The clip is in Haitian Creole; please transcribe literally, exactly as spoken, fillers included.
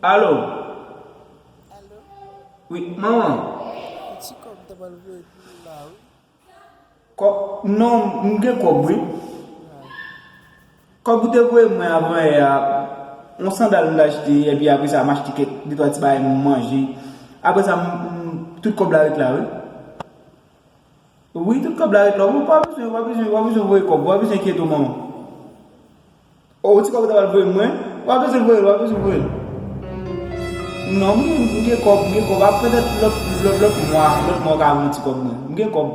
Alo? Wi, manman. Ti kòb ta pral voye pou ou la, wi. Kòb? Non, m gen kòb, wi. Kòb ou te voye mwen avan yè a, yon sandal m t achte, epi apre sa, m achte kèk, de twa ti bagay m manje. Apre sa, m, m, tout kòb la ret la, wi. Wi, tout kòb la ret la. Ou pa bezwen, ou pa bezwen, ou pa bezwen voye kòb, ou pa bezwen enkyete w, manman. O, ti kòb ou ta pral voye mwen, ou pa bezwen voye l, ou pa bezwen voye l. Non, m gen, m gen kòb, m gen kòb. Ap petèt lòt, lòt, lòt mwa, lòt mwa ou ka voye yon ti kòb mwen. M gen kòb.